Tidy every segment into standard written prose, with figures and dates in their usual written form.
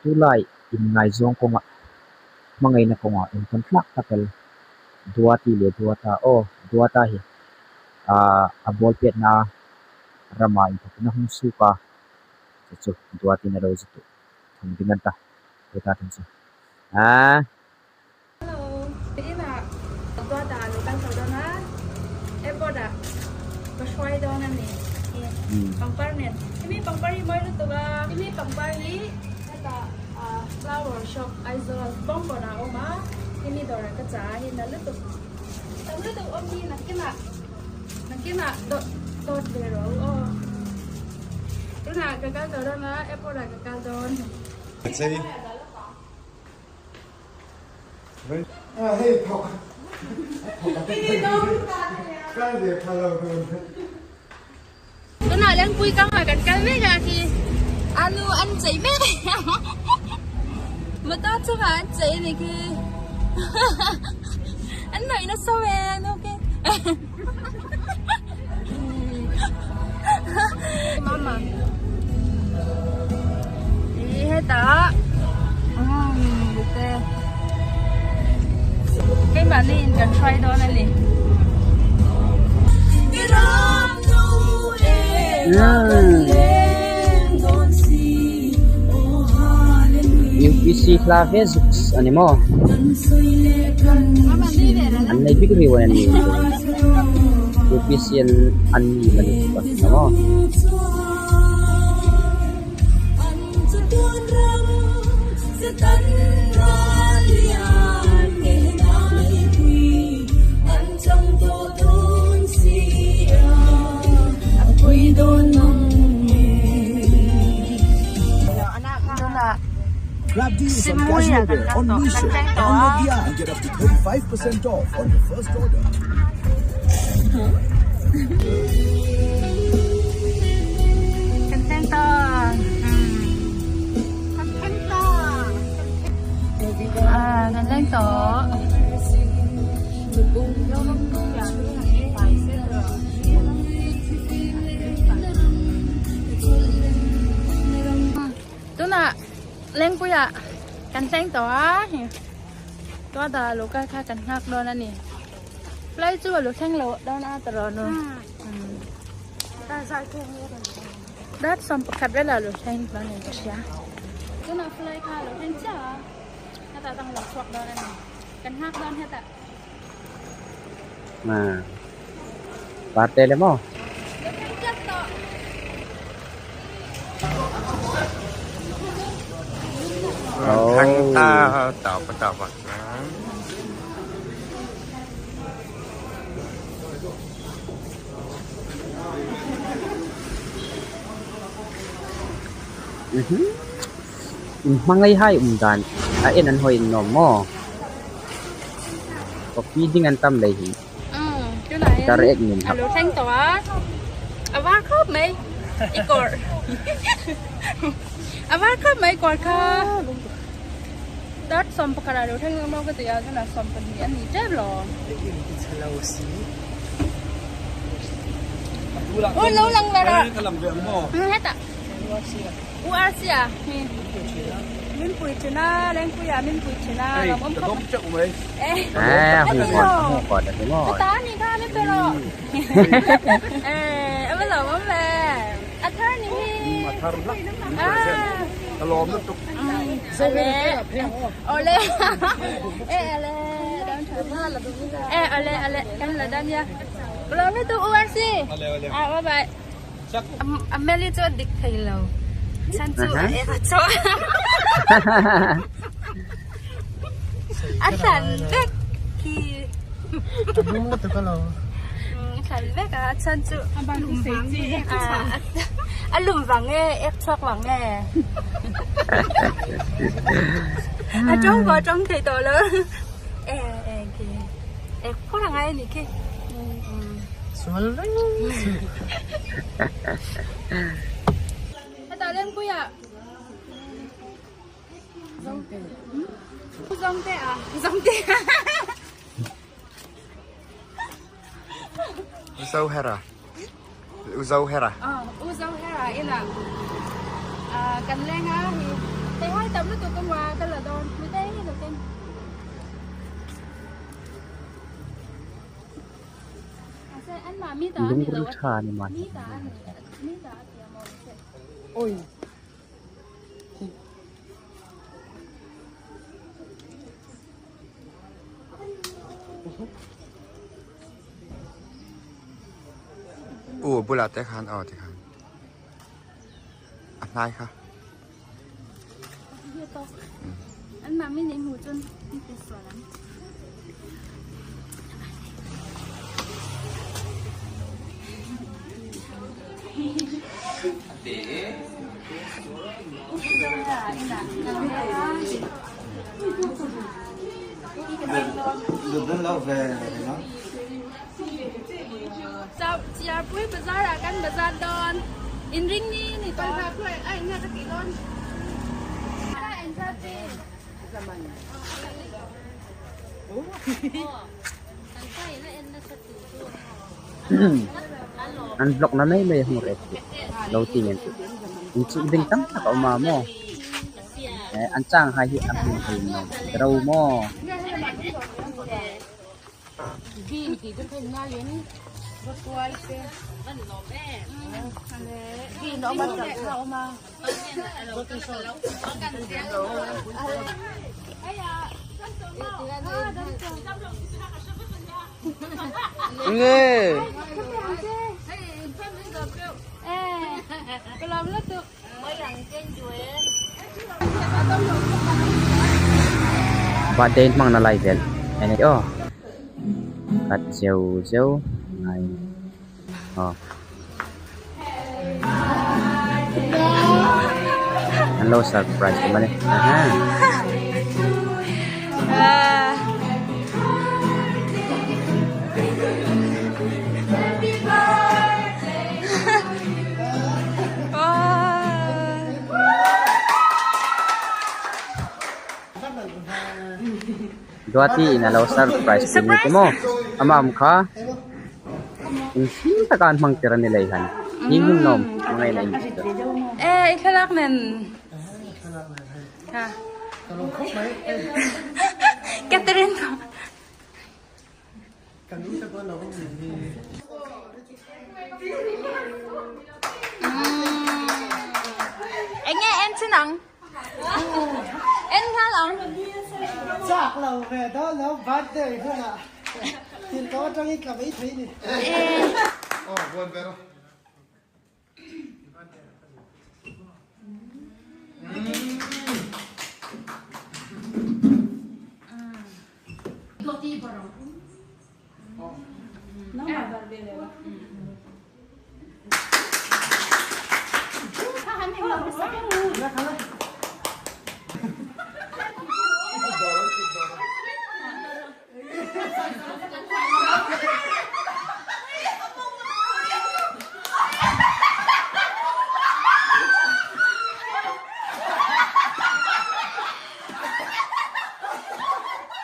Tulai inngaizawng kawngah hmangaihna kawngah entawn tlak tak el Duati leh Duata aw Duata hi ah a ball piatna ramah inthawkin a hung suk a chu chu Duatin a lo zu tuh thung ding an ta Duata thung chu aaa. Hello, inah Duata lo kal tawh dawn a, airport ah ka hruai dawn a ni. Pangpar nen, hemi pangpar hi mawi lutuk a, hemi pangpar hi hetah flower shop Aizawl Bawngkawn ah a awm a, hemi dawrah ka chah a hi na lutuk, tam lutuk awm hi nakinah nakinah dawt dawt ve rawh u aw. Tunah ka kal tawh dawn a, airport ah ka kal dawn. Tunah Lengpui kangah kan kal mek a khi a nu an chei mek motor chungah an chei a ni khi an nawih nasa ve a nu khi Mama Ih hetah umm te keimahni in kan hruai dawn a ni. UPC hla ve zuks a ni maw? An nei bik riau a ni. UPC an an ni la ni chu a maw? Simuia kan kal tawh kan thleng tawh a. Kan thleng tawh kan thleng tawh kan thleng tawh. Tunah Lengpuiah kan thleng tawh a hei Tuada lo kal kha kan nghak dawn a ni Fly chu a lo thleng lo dawn a ta rawh nu Dar 11 velah a lo thleng dawn in ka hria Tunah fly kha a lo thleng chiah a hetah chuan a lo chhuak dawn a ni. Kan nghak dawn hetah. Ah. Parte le maw? Thang ta tawp a tawp ah chuan. In hmangaih hai um dan a en an hawi in nuam maw? Coffee ding an tam lei hi. Tar ek nen hak. Alo thleng tawh a. A var khawp mai. I kawr. A var khawp mai kawr kha. Dar 11 alo thleng dawn maw ka ti a tunah 12 a ni tep lo. Ui lo lang ve rawh. Ka lang ve ang maw? Hetah. U Arsia hi min pui thin a Lengpuia min pui thin a Hei lawm awm ka khawp dawm teuh mai. Eh Ah, hmu kawt, hmu kawt a ti maw? Ka ta ni kha min pe rawh. Eh, a va lawm awm ve. A thar ni hi. A thar hlak min present. Ka lawm lutuk. Ale. Ole. Eh ale. Eh ale ale kan la dan ya. Ka lawm lutuk U Arsi. Ale ale. Ah bye bye. A meli chu a dik thei lo chhan chu a ek a chaw a thlan vek khi a thlan vek a chhan chu a lum vang nge ek chhuak vang nge a tawng pawh a tawng thei tawh lo e e khi ek phur a ngai a nih khi. Sual reng suh. Hetah Lengpuiah Zawngte Zawngte ah Zawngte U Zohera U Zohera Ờ U Zohera inah kan leng a hi. Hai tam lutuk ka hmu a, ka la dawn. Mite hi lo ken. Lungrul tha a ni mahni. U bulah te khan aw ti khan a hnai kha. Chiarpui bazar ah kan bazar dawn inring ni ni tawh An vlog na mai mai a hmu reh tih lo ti ngen tih inchuh ding tam tak a awm a maw eh an chang hai hi a hmu thei lo ro maw. Birthday hmang na lai vel a ni aw khat zeuh zeuh ngai aw an lo surprise em a ni aha. Duati in a lo surprise pui ni te maw amah awm kha engthil taka an hmang tir a ni lei han hi hun nawm hmangaih na in tih chu. E i thlalak nen kha Catherine Eng nge en chin ang? En nghal ang. Chak lo ve dawn lo birthday hunah tirhkoh atangin tla mai thei ni. Aw buan ber.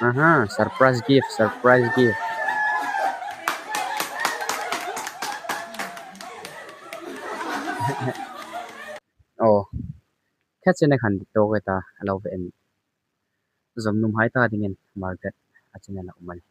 Aha surprise gift surprise gift. Aw khat chen a khan tawk e ta a lo va en. Zawmnum hai ta dingin Margaret a channel a awm a ni.